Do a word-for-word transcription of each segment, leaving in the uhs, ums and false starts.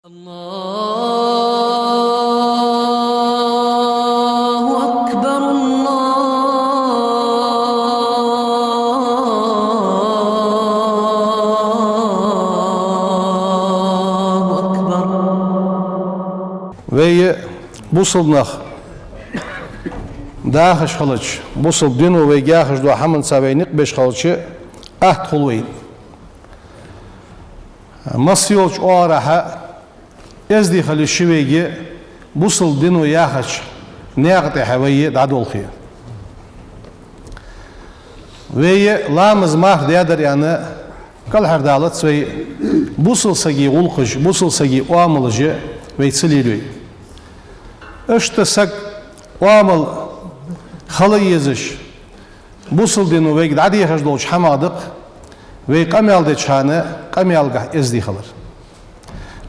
الله أكبر، الله أكبر. Вай бусалба нах дахаш хилча, бусалба дино вайга яхаш дола хӀаманца вай никъ беш хилча, атта хул вайна. Масса йолча оагӀорахьа эздий хила йиш я вайга бусалба дино яхача наькъа тӀа вай дӀадолхе. Вай ламаз марха даьдар аьнна, кӀалхардалац вай бусалба сага гӀулакхаш, бусалба сага оамалаш вай ца лелае. Иштта саг оамал хила езаш, бусалба дино вайга дӀадехаш долча хӀамах да-кх вай къамаьл деча хана къамаьлагахьа эздий хилар.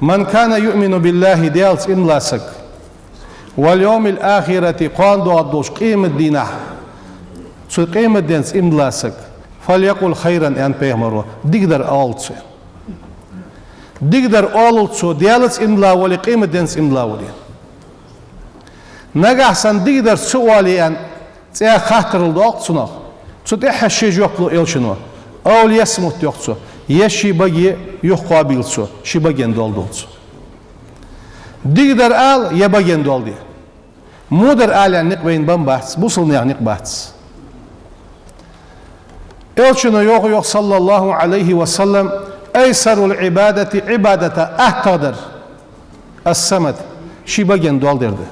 «من كان يؤمن بالله», Даьлаца иман дилла саг, «واليوم الآخر», кхоана доагӀаш долча къематдийнахьа, цу къематденца иман дилла саг, «فليقل خيرا», аьннад пайхамаро, дикадар оалалда цо. Дикадар оалалда цо, Даьлаца иман дилла вале, къематденца иман дилла вале. Нагахьа санна дикадар ца оале аьнна, цӀаьхха хаттарал доаккх цунах. Цу тӀехьа ше жоп лу элчано. «أو ليصمت», йоах цо, е ший баге юхакхоабийла цо, ший баген доал дола цо. Дикадар ала, е баген доал де. Во дар ала аьнна никъ вайна баьнна бац, бусалба наьха никъ бац. Элчано йоах, йоах, صلى الله عليه وسلم: «أيسر العبادة», Ӏибадата аттагӀа дар, «الصمت», ший баген доал дер да.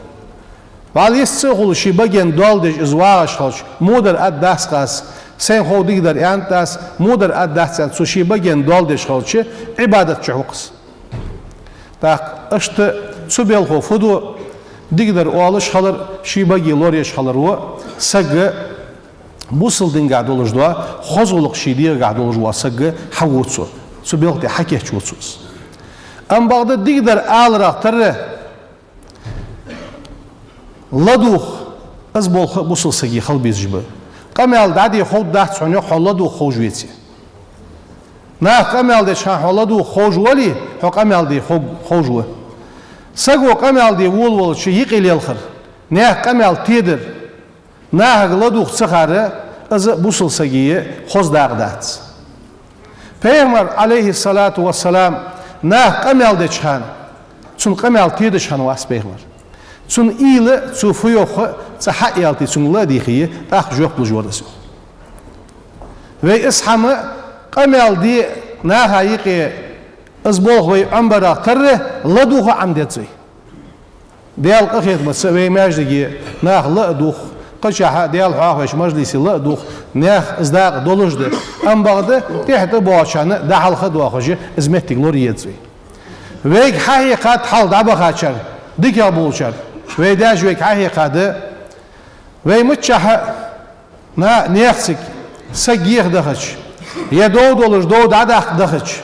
Валла йист ца хул ший баген доал деш из вагӀаш хилча, во дар аргдац-кх аз, сайна хов дикадар аьннад аз, во дар аргдац аьнна, цо ший баген доал деш хилча, Ӏибадата чу хьокхаш. ТӀаккха иштта цу белхо фу ду? Дикадар оалаш хилар, ший баге лораеш хилар ва сага бусалба дингахьа долаш дола хоза гӀулакх ший дегӀагахьа долаш вола саг хьавода цо. Цу белха тӀа хьакийчвода цо из. Амма бакъда дикадар аларах тарра, ладувгӀа, из болх бусалба сага хила безаш ба. Къамаьл дӀаде ховргдац хьона, йоах, хьо ладувгӀа ховш веце. Наха къамаьл деча хана хьо ладувгӀа ховш вале, хьо къамаьл де хов-, ховш ва. Саго къамаьл де волавелча юкъе лелхар, наьха къамаьл тедар, нахага ладувгӀа ца хар, из бусалба сага хоза дакъа дац. Пайхамар, عليه الصلاة والسلام, наха къамаьл деча хана, цунна къамаьл тедаш хиннавац пайхамар. Цун уйла, цо фу йоах, цкъа хьаалийте, цунга ла а дийхе, тӀаккха жоп луш вар из, йоах. Вай из хӀама, къамаьл де наха юкъе, из болх вай Ӏомабарах тарра, ладувгӀа Ӏомадеза вай. Даьла къахетамца вай маьждиге нах ла а дух, кхычахьа Даьла хьоахавеш мажлисе ла а дух, наьха из дакъа долаш да. Амма бакъда тӀехьа тӀабоагӀачарна дӀахьалха а доахаш, из моттиг лораеза вай. Вайга хьахьекхад хьалха дӀабахачар, дикагӀа болчар. Вай даьша вайга хьахьекхад, вай миччахьа на-, наьха цига саг еха дахача, е дов долаш дов дӀадаккха дахача,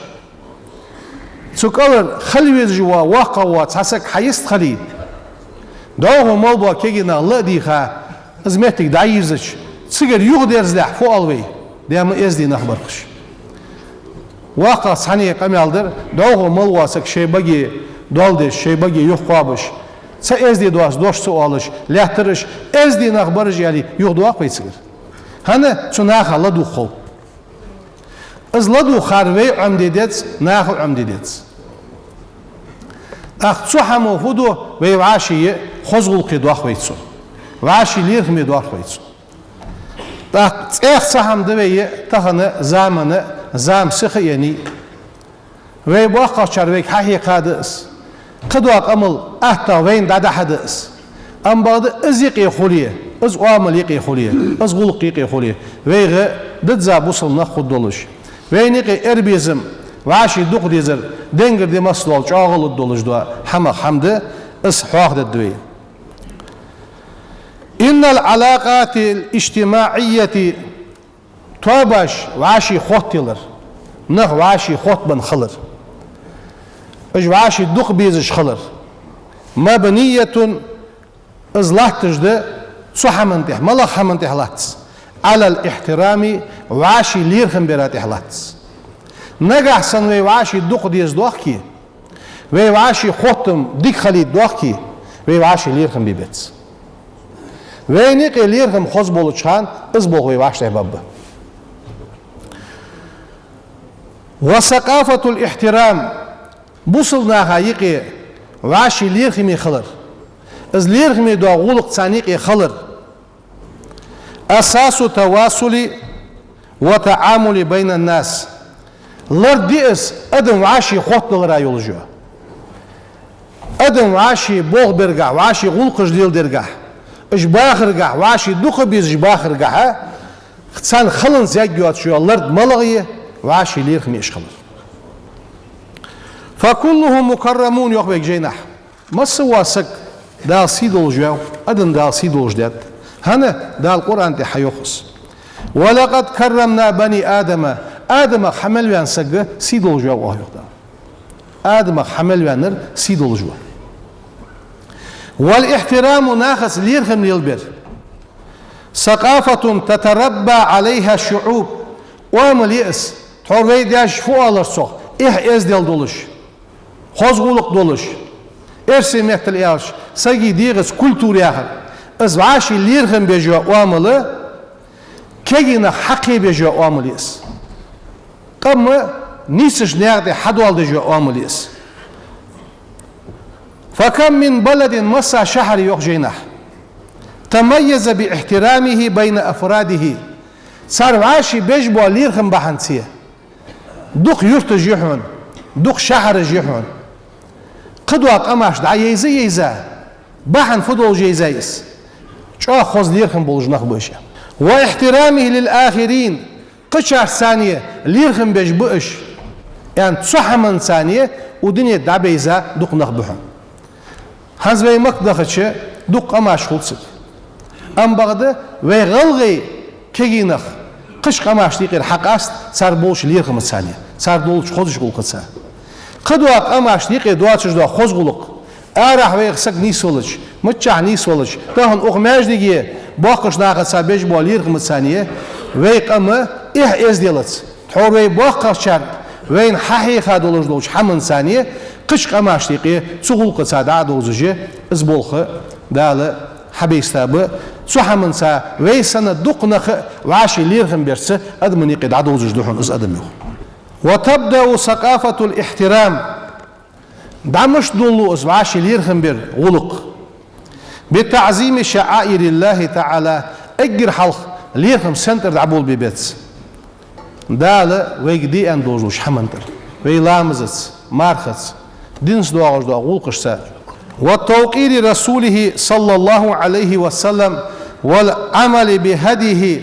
цу кӀалхара хила везаш вола воккхагӀа вола цхьа саг хьайистхиле, дӀахо мел бола кегий нах ла а дийха, из моттиг дӀайийрзача, цигара юхадерзалехь фу оал вай? Дема эздий нах бар-кх уж. ВоккхагӀчо цхьанне къамаьл дир, дӀахо мел вола саг шоай баге доал деш, шоай баге юхакхоабаш, цхьа эздий дош, дош ца оалаш, лаьттар уж, эздий нах бар уж аьле, юхадоаккх вай цигара? ХӀана? Цу наха ладувгӀа хов. Из ладувгӀа хар вай Ӏомаде деза, наха Ӏомаде деза. ТӀаккха цу хӀамо фу ду? Вай вӀаший хоза гӀулакхе доах вай цо. ВӀаший лерхӀаме доах вай цо. ТӀаккха цӀаьхха цхьа хӀама да вай тахан заман, зама сиха а енна. Вай боккхагӀчар вайга хьахьекхад из. Кхыдола къамаьл аттагӀа вайна дӀадахьад из. Амма бакъда из юкъе хуле, из оамал юкъе хуле, из гӀулакх юкъе хуле, вайга дизза бусалба нах хургдолаш, вайна юкъе эрбезам, вӀаший дукха дезар, денгара ди масса дола чӀоагӀа лургдолаш дола хӀамах хӀама да, из хьоахадергда вай. «إن العلاقات الاجتماعية», тоабаш вӀаший хоттаялар, нах вӀаший хоттабенна хилар, уж вӀаший дукха безаш хилар, «مبنية», из латташ да, цу хӀаман тӀа, малагӀча хӀаман тӀа латтац, «على الاحترام», вӀаший лерхӀам бара тӀа латтац. Нагахьа санна вай вӀаший дукха деза доахке, Вай вӀаший хоттам дика хилийта доахке, вай вӀаший лерхӀам бе беза. Вайна юкъе лерхӀам хоза болча хана, из болх вай вӀаштӀехьа баргба. وثقافة الاحترام, бусалба наха юкъе вӀаший лерхӀаме хилар. Из лерхӀаме дола гӀулакх царна юкъе хилар. أساس التواصل والتعامل بين الناس. Лард я из адам вӀаший хоттадалара йолаш йола. Адам вӀаший болх бергахьа, вӀаший гӀулакхаш леладергахьа, уж бахаргахьа, вӀаший дукха безаш бахаргахьа, царна хиланца яггайоацаш йола лард малагӀа я, вӀаший лерхӀаме хилар. فكلهم مكرمون, йоах вайга жайнахьа. Масса а вола саг Дала сий долаш ваьв, адам Дала сий долаш даьд. ХӀана? Дала Къуръан тӀа хьайоах из: ولقد كرمنا بني آدم. Адамах хьа мел ваьнна саг сий долаш ваьв, йоах Дала. Адамах хьа мел ваьннар сий долаш ва. والاحترام, нахаца лерхӀам лелабар, ثقافة تتربى عليها الشعوب. Оамал я из, тхьовра вай даьша фу оалар цох, эхь-эздел долаш, хоза гӀулакх долаш, эрсий меттала аьлча, сага дегӀаца культура яхар. Из вӀаший лерхӀам беш йола оамал, кегий нах хьакхебеш йола оамал я из. Къам нийсача наькъа тӀа хьадоаладеш йола оамал я из. فكم من بلد, масса шахьар, йоах жайнахьа, تميز باحترامه بين أفراده. Цар вӀаший беш бола лерхӀам бахьанца. Дукха юрташ я хьона, дукха шахьараш я хьона. Кхыдола къамаш дӀа а йайза, йайза, бахьан фу долаш йайзай из? ЧӀоагӀа хоза лерхӀам болаш нах ба уж. واحترامه للآخرين. Кхычарца царна лерхӀам беш ба уж, аьнна, цу хӀаманца царна укх дунен тӀа дӀабайза дукха нах ба хьона. ХӀанз вай Макка дахача дукха къамаш хул цига. Амма бакъда вай гӀалгӀай кегий нах кхыча къамашта юкъера хьакъаста цар болча лерхӀамаца царна, цар долча хозача гӀулакхаца. Кхыдола къамашта юкъе доацаш дола хоза гӀулакх, арахьа вайх саг нийсвелча, миччахьа нийсвелча, тахан укх маьждиге боккхача нахаца беш бола лерхӀамаца царна, вай къам эхь-эзделаца, тхьовра вай боккхагӀчар вайна хьахьеха долаш долча хӀаманца царна, кхыча къамашта юкъе цу гӀулакхаца дӀа а довзаш, из болх Дала хьабайста ба. Цу хӀаманца вай санна дукха нах а вӀаший лерхӀам барца адамашта юкъе дӀадовзаш да хьона из адам, йоах. وتبدأ ثقافة الاحترام. ДӀа мишта долалу из вӀаший лерхӀам бар гӀулакх? بتعظيم شعائر الله تعالى. Эггара хьалха лерхӀам сен тӀара дӀаболабе беза? Дала вайга де аьнна долаш долча хӀаман тӀара. Вай ламазаца, мархаца, динца доагӀаш дола гӀулакхашца. وتوقير رسوله صلى الله عليه وسلم والعمل بهديه.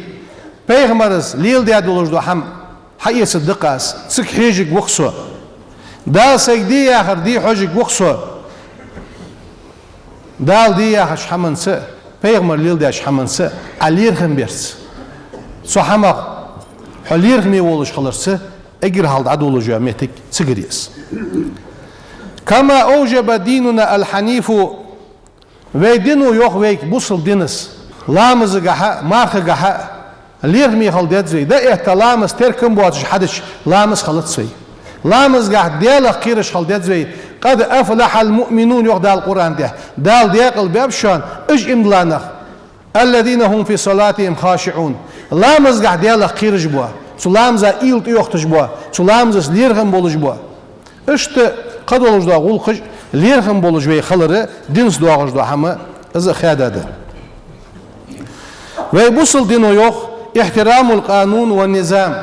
Пайхамара леладаь долаш дола хӀама хьаэцаргда-кх аз, цига хьежаргва-кх со. Дала сайга де яхар де хьожаргва-кх со. Дала де яхача хӀаманца, пайхамара леладаьча хӀаманца Ӏа лерхӀам барца, цу хӀамах хьо лерхӀаме волаш хиларца, эггара хьалха дӀадолалуш йола моттиг цигара я из. كما أوجب ديننا الحنيف. Вай дино йоах вайга, бусалба дино, ламазагахьа а, мархагахьа а лерхӀаме хила деза вай. ДӀаэтта ламаз теркам боацаш хьадича, ламаз хилац вай. Ламазагахьа Даьлах кхераш хила деза вай. قد أفلح المؤمنون, йоах Дала Къуръан тӀа. Дала даькъала баьб шоана уж иман дилла нах. الذين هم في صلاتهم خاشعون. Ламазагахьа Даьлах кхераш бола, цу ламаза уйла тӀайохийташ бола, цу ламазаца лерхӀам болаш бола. Иштта кхы долаш дола гӀулакхаш, лерхӀам болаш вай хилар, динца доагӀаш дола хӀама, из а хаьда да. Вай бусалба дино йоах: احترام القانون والنظام.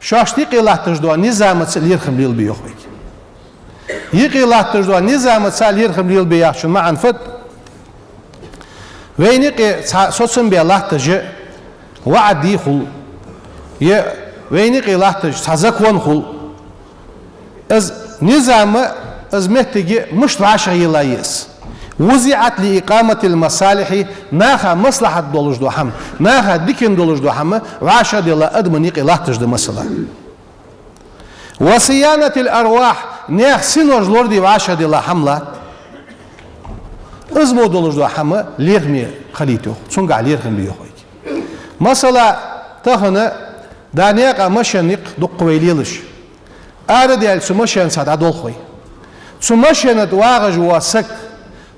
Шоашта юкъе латташ дола низамаца лерхӀам лелабе, йоах вайга. Юкъе латташ дола низамаца лерхӀам лелабе яхачун маӀан фуд? Вайна юкъе цхьа соцам бе латташ ваӀад хул, е вайна юкъе латташ цхьа закон хул. Из низам, из моттиг мишта вӀашагӀъелла я из? وضعت لإقامة المصالح, наха маслахьат долаш дола хӀама, наха дикан долаш дола хӀама вӀашагӀделла адамашта юкъе латташ да, масала. وصيانة الأرواح, наьха синош лораде вӀашагӀделла хӀама латт. Из мо долаш дола хӀама лерхӀаме хилийта йоах, цунгахьа лерхӀам бе йоах вайга. Масала, тахан дӀа наькъа машен я-кх дукха вай лелаш. Арадаьлча цу машенаца дӀадолх вай. Цу машина тӀа вагӀаш вола саг,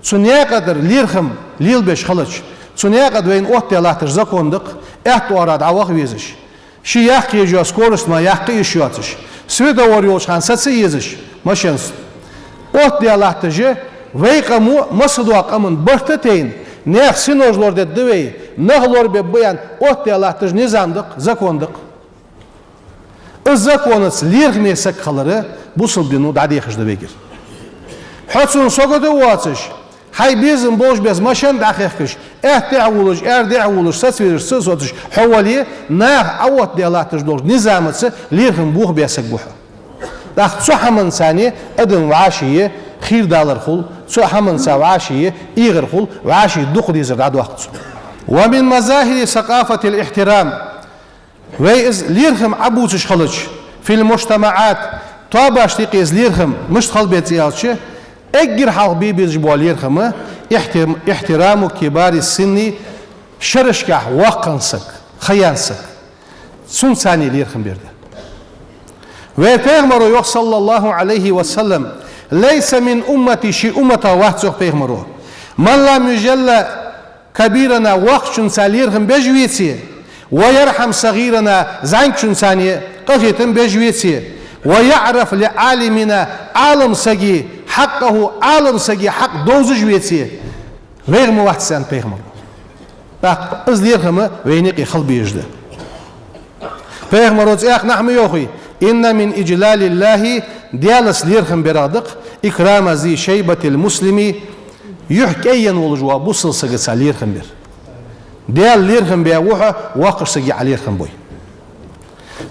цу наькъа тӀара лерхӀам лелабеш хилча, цу наькъа тӀа вайна оттадаь латташ закон да-кх, аьтта оагӀора дӀаваха везаш, ший яккха езаш йола скорость мара яккха йиш йоацаш, светофор йолча хана саца езаш машина. Оттадаь латташ вай къамо массадолча къаман барт а тайна, наьха синош лорадергда вай, нах лорабергба аьнна оттадаь латташ низам да-кх, закон да-кх. Из законаца лерхӀаме саг хилар бусалба дино дӀадехаш да вайгара. Хьо цунна сагота воацаш, хьай безам болаш бесса машина дӀахехкаш, аьтта дехьа вулаш, аьрда дехьа вулаш, сацавезаш, ца соцаш хьо вале, наха Ӏооттадаь латташ долча низамаца лерхӀам бохабаь саг ва хьо. ТӀаккха цу хӀаманца адам вӀаший хийра далар хул, цу хӀаманца вӀаший эгӀар хул, вӀаший дукха дезар дӀадоаккх цо. ومن مظاهر ثقافة الاحترام. Вай из лерхӀам Ӏобувцаш хилча, في المجتمعات, тоабашта юкъе из лерхӀам мишта хилбаьб аьлча, эггара хьалха бе безаш бола лерхӀам, احترام، احترام كبار السن, шерашкахь воккха саг, ха яьнна саг. Цунца лерхӀам бар да. Вай Пайхамаро йоах, صلى الله عليه وسلم: ليس من أمتي, ший умматах вац, йоах Пайхамаро, من لم يجل كبيرنا, воккхачунца лерхӀам беш веце, ويرحم صغيرنا, зӀамигачунца къахетам беш веце, ويعرف لعالمنا, Ӏалам сага حقه, Ӏалам сага хьакъ довзаш веце, вайх ма вац, аьннад Пайхамаро. ТӀаккха из лерхӀам вайна юкъе хила безаш да. Пайхамаро цхьаннахьа ма йоахий: إن من إجلال الله, Даьлаца лерхӀам барах да-кх, إكرام ذي الشيبة المسلم, юхь кӀайенна волаш вола бусалба сагаца лерхӀам бар. Даьла лерхӀам баь ва хьо, воккхача сага Ӏа лерхӀам бой.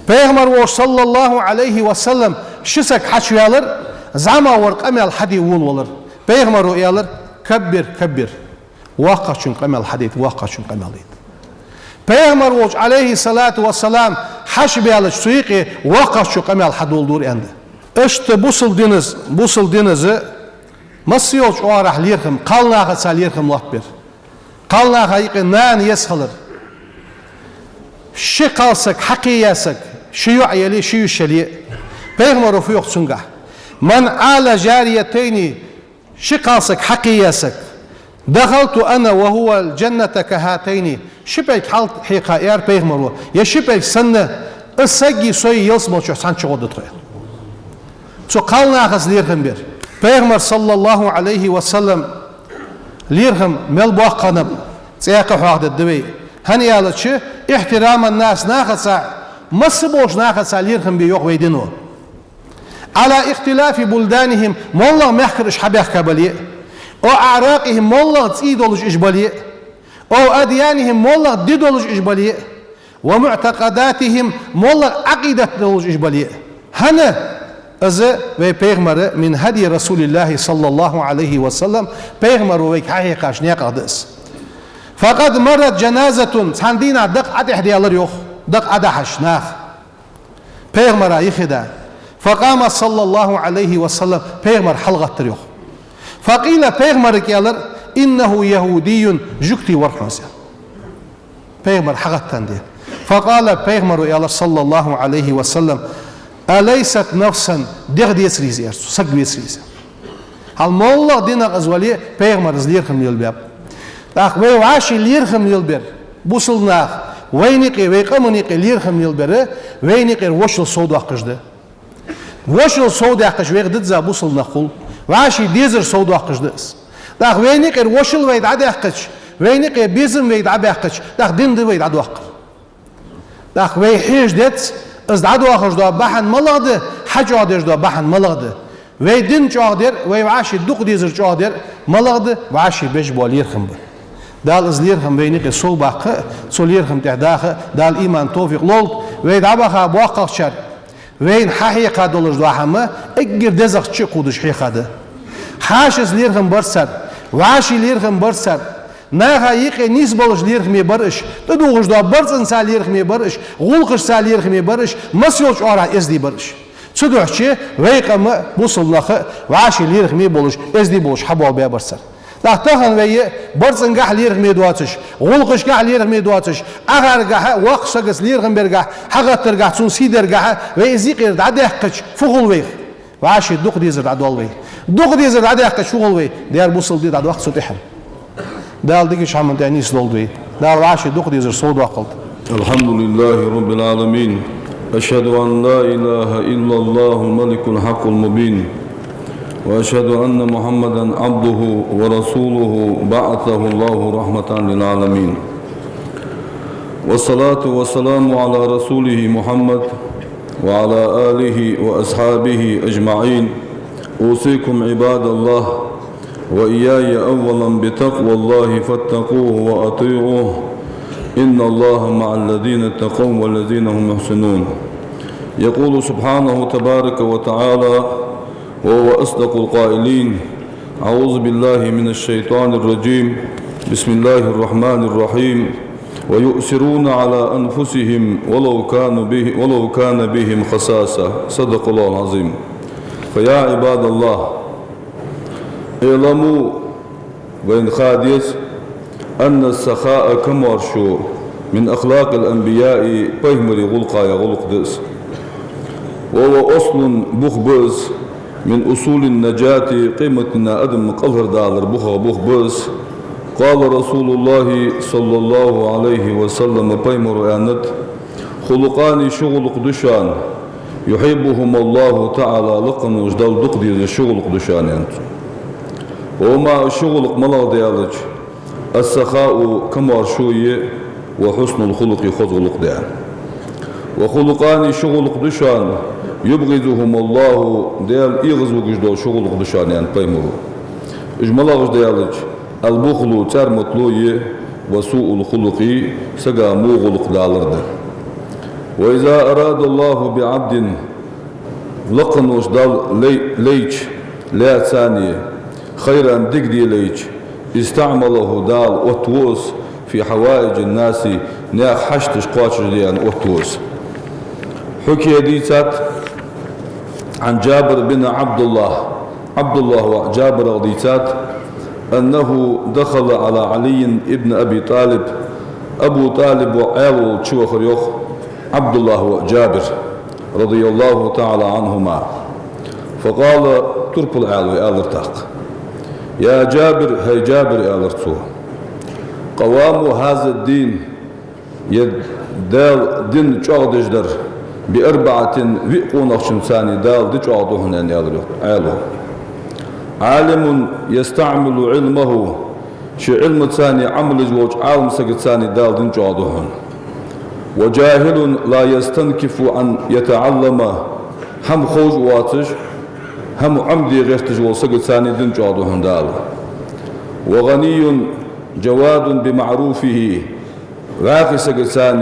Пайхамар волча, صلى الله عليه وسلم, ши саг хьачуваьлар, зӀамагӀа вар къамаьл хьаде волавалар. Пайхамаро аьлар: كبر، كبر. Воккхагӏчун къамаьл хьадайта, воккхагӏчун къамаьл дайта. Пайхамар волча, عليه الصلاة والسلام, хьачубаьлча цу юкъе воккхагӏчун къамаьл хьадоладора аьннад. Иштта бусалба диназ, бусалба диназ масса йолча оагӏорахьа лерхӏам, кхалнахаца лерхӏам лоаттабер. Кхалнаха юкъе нана еза хилар. Ши кхалсаг, хьакхеяь саг, ши йоӏ яле, ши йиша яле. Пайхамаро фу йоах цунгахь: من عال جاريتين, ши кхалсаг хьакхеяь саг, دخلت أنا وهو الجنة كهاتين, ши пӏелг хьалхьекха, аьлар Пайхамаро, е ши пӏелг санна, из саги сои ялсмала чу цхьана чу гӏо да тхо. Цу кхалнахаца лерхӏам бар. Пайхамар, صلى الله عليه وسلم, лерхӏам мел боккха хиннаб, цӏаькха а хьоахадергда вай. Хӏана аьлча, احترام الناس, нахаца, масса болча нахаца лерхӏам бе йоах вай дино. على اختلاف بلدانهم, моллагӏа мехкара уж хьабаьхка бале а, أو أعراقهم, моллагӏа цӏий долаш уж бале а, أو أديانهم, моллагӏа ди долаш уж бале а, ومعتقداتهم, моллагӏа ӏакъидат долаш уж бале а. Хӏана? Из вай Пайхамара, من هدي رسول الله صلى الله عليه وسلم, Пайхамаро вайга хьахьекхача наькъах да из. فقد مرت جنازة, цхьан дийнахьа дакъа ӏотӏехдаьлар йоах, дакъа ӏодахьаш нах. Пайхамара юхе да. فقام صلى الله عليه وسلم, Пайхамар хьалгӏаттар йоах. فقيل, Пайхамарга аьлар: إنه يهودي, жугти вар хьона из. Пайхамар хьагӏаттандаь. فقال, Пайхамаро аьлар, صلى الله عليه وسلم: أليست نفسا, дегӏ децарий из, аьлар цо, саг вецарий из. Хьал моллагӏа динах из вале а, Пайхамара из лерхӏам лелабаьб. Тӏаккха вай вӏаший лерхӏам лелабер, бусалба нах, вайна юкъе, вай къаман юкъе лерхӏам лелабер, вайна юкъера вошал совдоаккхаш да. Вошал совдаьккхача вайх дизза бусалба нах хул, вӏаший дезар совдоаккхаш да из. Тӏаккха вайна юкъера вошал вай дӏадаьккхача, вайна юкъе безам вай дӏабаьккхача, тӏаккха дин да вай дӏадоаккхар. Тӏаккха вай хьежа деза, из дӏадоахаш дола бахьан малагӏа да, хьачӏоагӏдеш дола бахьан малагӏа да. Вай дин чӏоагӏдер, вай вӏаший дукха дезар чӏоагӏдер малагӏа да, вӏаший беш бола лерхӏам ба. Дала из лерхӏам вайна юкъе совбаккха а, цу лерхӏама тӏа даха а Дала иман, товфикъ лолда. Вай дӏабаха боккхагӏчар вайна хьахьекха долаш дола хӏама эггара дезагӏча чу кхувдаш хьеха да. Хьаьшаца лерхӏам бар цар, вӏаший лерхӏам бар цар, наха юкъе нийсбалаш лерхӏаме бар уж, тӏадувхаш дола барзкъанца лерхӏаме бар уж, гӏулакхашца лерхӏаме бар уж, масса йолча оагӏорахьа эздий бар уж. Цудухьа вай къам а, бусалба нах а вӏаший лерхӏаме болаш, эздий болаш хьабоагӏабаь бар цар. Тӏаккха тахан вай барзкъангахьа лерхӏаме доацаш, гӏулакхашкахьа лерхӏаме доацаш, ӏахаргахьа, воккхача сагаца лерхӏам бергахьа, хьагӏаттаргахьа, цунна сий даргахьа вай из юкъера дӏадаьккхача, фу хул вайх? Вӏаший дукха дезар дӏадоал вай. Дукха дезар дӀадаьккхача, фу гӀолла вай, дера бусалба ди дӀадоаккх цу тӀехьа. Дала дикача хӀаман тӀа нийсдолда вай. Дала вӀаши дукха дезар совдоаккхалда. الحمد لله رب العالمين. أشهد أن لا إله إلا الله الملك الحق المبين. وأشهد أن محمدا عبده ورسوله بعثه الله رحمة للعالمين. والصلاة والسلام على رسوله محمد وعلى آله وأصحابه أجمعين. أوصيكم عباد الله وإياي أولا بتقوى الله فاتقوه وأطيعوه. إن الله مع الذين اتقوا والذين هم محسنون. يقول سبحانه تبارك وتعالى وهو أصدق القائلين: أعوذ بالله من الشيطان الرجيم. بسم الله الرحمن الرحيم. ويؤثرون على أنفسهم ولو كانوا به، ولو كان بهم خصاصة. صدق الله العظيم. فيا عباد الله، اعلموا، вайна ха деза, أن السخاء, камаьршо, من أخلاق الأنبياء, пайхамарий гӀулакхех гӀулакх да из. وهو أصل, бух ба из, من أصول النجاة, къематдийнахьа адам кӀалхардалара бухех бух ба из. قال رسول الله صلى الله عليه وسلم, пайхамара аьннад: خلقان, ши гӀулакх да шоана, يحبهما الله تعالى, лакха волча Далла дукха дезаш ши гӀулакх да шоана, аьннад цо. وهما, ши гӀулакх малагӀа да аьлча, السخاء, камаьршо я, وحسن الخلق, хоза гӀулакх да. وخلقان, ши гӀулакх да шоана, يبغضهما الله, Дала эгӀазвугаш дола ши гӀулакх да шоана, аьннад пайхамара. Уж малагӀаш да аьлча, البخل, цӀарматало я, وسوء الخلق, сага во гӀулакх далар да. وإذا أراد الله بعبد, лакха волча Далла лай-, лайча, лаьцане, خيرا, дика де лайча, استعمله, Дала оттаву из, في حوائج الناس, наьха хьашташ кхоачашде аьнна оттаву из. حكي, дийцад, عن جابر بن عبد الله, ӀабдуллахӀ воӀа Джабирах дийцад, أنه دخل على علي بن أبي طالب, Абу ТӀалиба воӀ Ӏаьла волча чувахар, йоах ӀабдуллахӀ воӀ Джабир, رضي الله تعالى عنهما. فقال, турпала Ӏаьлас аьлар тӀаккха: يا جابر, хӀай Джабир, аьлар цо, قوام هذا الدين, ер Дала ди чӀоагӀдеш дар, بأربعة, виъ къонахчунца Дала ди чӀоагӀду хьона, аьнна, аьлар Ӏаьлас. عالم يستعمل علمه, ший Ӏилмаца Ӏамал еш волча Ӏалам сагаца Дала ди чӀоагӀду хьона. وجاهل لا يستنكف أن يتعلم, хӀама ховш воацаш, хӀама Ӏомаде гӀерташ волча сагаца ди чӀоагӀду хьона Дала. وغني جواد بمعروفه, вӀаьхий сагаца,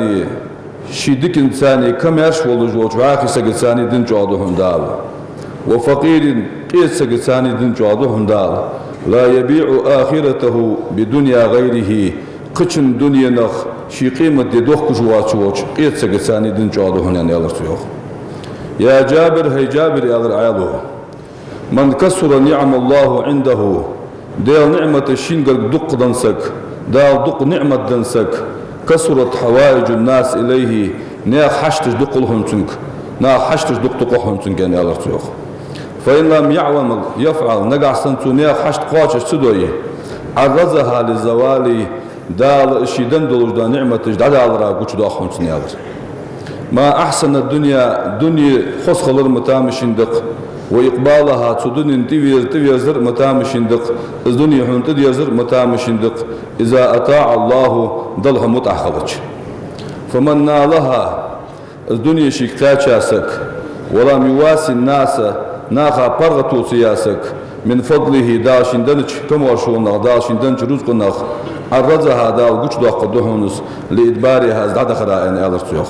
ший диканца камаьрша волаш волча вӀаьхий сагаца ди чӀоагӀду хьона Дала. وفقير, къеча сагаца ди чӀоагӀду хьона Дала. لا يبيع آخرته بدنيا غيره, кхыча дуненах ший къематди дохкаш воацаш волча къеча сагаца ди чӀоагӀду хьона, аьнна, аьлар цо, йоах. يا جابر, хӀай Джабир, аьлар Ӏаьлас, من كثرت نعم الله عنده, Даьла ниӀматаш шийгара дукха денна саг, Дала дукха ниӀмат денна саг, كثرت حوائج الناس إليه, наьха хьашташ дукха хул хьона цунга, наьха хьашташ дукха тукху хьона цунга, аьнна, аьлар цо, йоах. فإن لم يعمل, يفعل, нагахьа санна цо наьха хьашт кхоачаш ца дой, عرضها للزوال, Дала ший денна долаш дола ниӀматаш дӀадалара гучадоаккх хьона цунна, аьлар. ما أحسن الدنيا, дуне хоза хилар ма тамашийна да-кх, وإقبالها, цу дунен тӀавер-, тӀаверзар ма тамашийна да-кх, из дуне хьона тӀадерзар ма тамашийна да-кх, إذا أطاع الله, Далла хьо мутӀахьа хилча. فمن نالها, из дуне шийга кхаьча саг, ولم يواس الناس, наха паргӀато ца я саг, من فضله, Дала шийна деннача камаьршонах, Дала шийна деннача рузкъанах, عرضها, Дала гучадоаккхаргда хьона из, لإدبارها, из дӀадахара, аьнна, аьлар цо, йоах.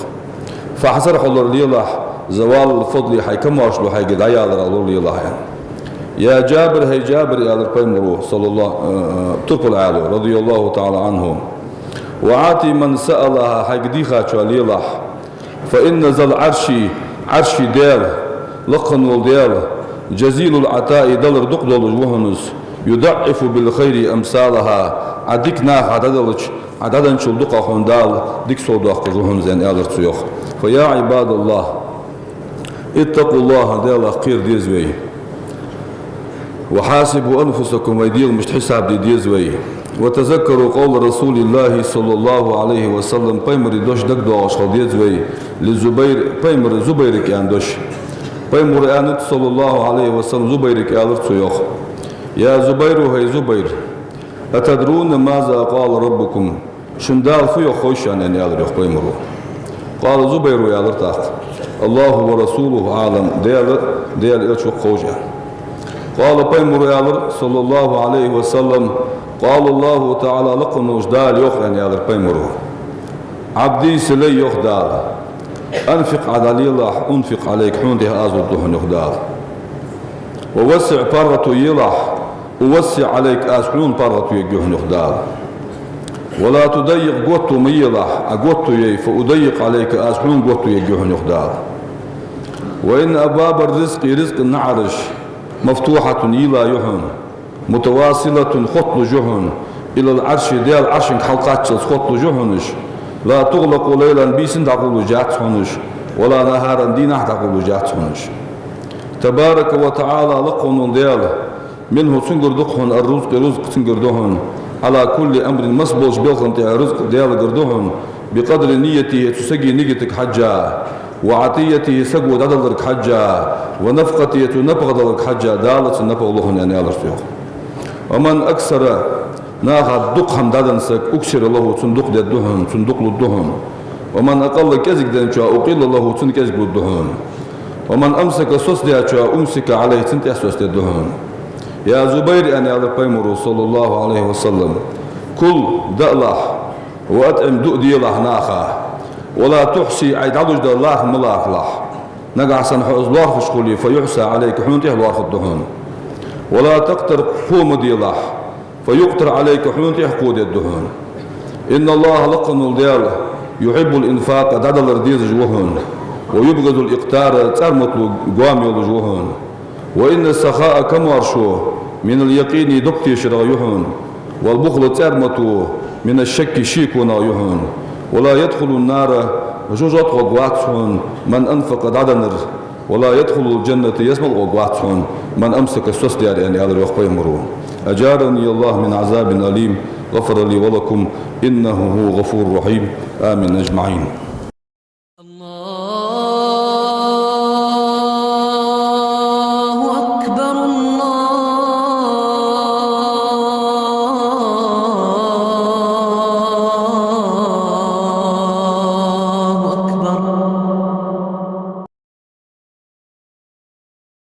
فاحذر, хьо лоралелахь, زوال الفضل, хьай камаьршал хьайгара дӀаялар лоралелахь, аьнна. يا جابر, хӀай Джабир, аьлар пайхамара, صلى الله, э, э, турпала Ӏаьлас, رضي الله تعالى عنه, وأعط من سألها, хьайга дийхачоа лелахь. فإن ذا العرش, Ӏарший Даьла, лакха вола Даьла, جزيل العطاء, далар дукха долаш ва хьона из, يضاعف بالخير أمثالها, Ӏа дика наха дӀаделча, Ӏа дӀаденначул дукхагӀа хьона Дала дика совдоаккхаш ва хьона из, аьнна, аьлар цо, йоах. فيا عباد الله, اتقوا الله, Даьлах кхера деза вай. وحاسبوا أنفسكم, вай дегӀамашта хьисап де деза вай. وتذكروا قول رسول الله صلى الله عليه وسلم, пайхамара дош дагадоагӀаш хила деза вай. للزبير, пайхамара Зубайрага аьнна дош. Пайхамара аьннад, صلى الله عليه وسلم, Зубайрага аьлар цо йоах: يا زبير, хӀай Зубайр, أتدرون ماذا قال ربكم؟ Шун Дала фу йоах ховш шоана, аьнна, аьлар йоах пайхамара. قال, Зубайра аьлар тӀаккха: الله ورسوله أعلم, Даьла, Даьла Элча ва-кх ховш, аьнна. قال, пайхамара аьлар, صلى الله عليه وسلم: قال الله تعالى, лакха волча Дала йоах, аьнна, аьлар пайхамара: عبدي, са лай, йоах Дала, أنفق, Ӏа дӀалелахь, أنفق عليك, хьона тӀехьа аз лургда хьона, йоах Дала. ووسع, паргӀато елахь, أوسع عليك, аз хьона паргӀато ергья хьона, йоах Дала. ولا تضيق, готто ма елахь, Ӏа готто яй, فأضيق عليك, аз хьона готто ергья хьона, йоах Дала. وإن أبواب الرزق, ризкъа наӀараш, مفتوحة, йийла я хьона, متواصلة, хотталуш я хьона, إلى العرش, Даьла Ӏаршага хьалкхаччалца хотталуш я хьона уж, لا تغلق ليلا, бийсан дӀакхоллалуш яц хьона уж, ولا نهارا, дийнахьа дӀакхоллалуш яц хьона уж. تبارك وتعالى, лакха волча Даьла, منه, цунгара да-кх хьона, الرزق, рузкъа цунгара да хьона, على كل أمر, масса болча белхана тӀа рузкъа Даьлагара да хьона, بقدر نيته, цу сага нигатага хьежжа, وعطيته, саго дӀадаларга хьежжа, ونفقته, цо напагӀа даларга хьежжа, Дала цунна напагӀа лу хьона, аьнна, аьлар цо йоах. ومن أكثر, наха дукха хӀама дӀаденна саг, أكثر له, цунна дукха дергда хьона, цунна дукха лургда хьона. ومن أقل, кӀезига денначоа, أقل له, цунна кӀезига лургда хьона. ومن أمسك, соцадаьчоа, أمسك عليه, цунна тӀехьа соцадергда хьона. يا زبير, аьнна, аьлар пайхамара, صلى الله عليه وسلم, كل, даалахь, وأطعم, дуӀа делахь наха, ولا تحص, Ӏа дӀалуш дар лархӀа ма лархӀалахь. Нагахьа санна хьо из лоархӀаш хуле, فيحص عليك, хьона тӀехьа лоархӀаргда хьона. ولا تقتر, кхо ма делахь, فيقتر عليك, хьона тӀехьа кхо дергда хьона. إن الله, лакха волча Даьла, يحب الإنفاق, дӀадалар дезаш ва хьона, ويبغض الإقتار, цӀармато гоама йолаш ва хьона. وإن السخاء, камоаршо, من اليقين, дог тешарах я хьона, والبخل, цӀармато, من الشك, шеконах я хьона. ولا يدخل النار, жожагӀате гӀоргвац хьона, من أنفق, дӀаденнар, ولا يدخل الجنة, ялсмале гӀоргвац хьона, من أمسك, соцадаьр, аьнна, аьлар йоах пайхамара. أجارني الله من عذاب أليم، غفر لي ولكم، إنه هو الغفور الرحيم. آمين أجمعين.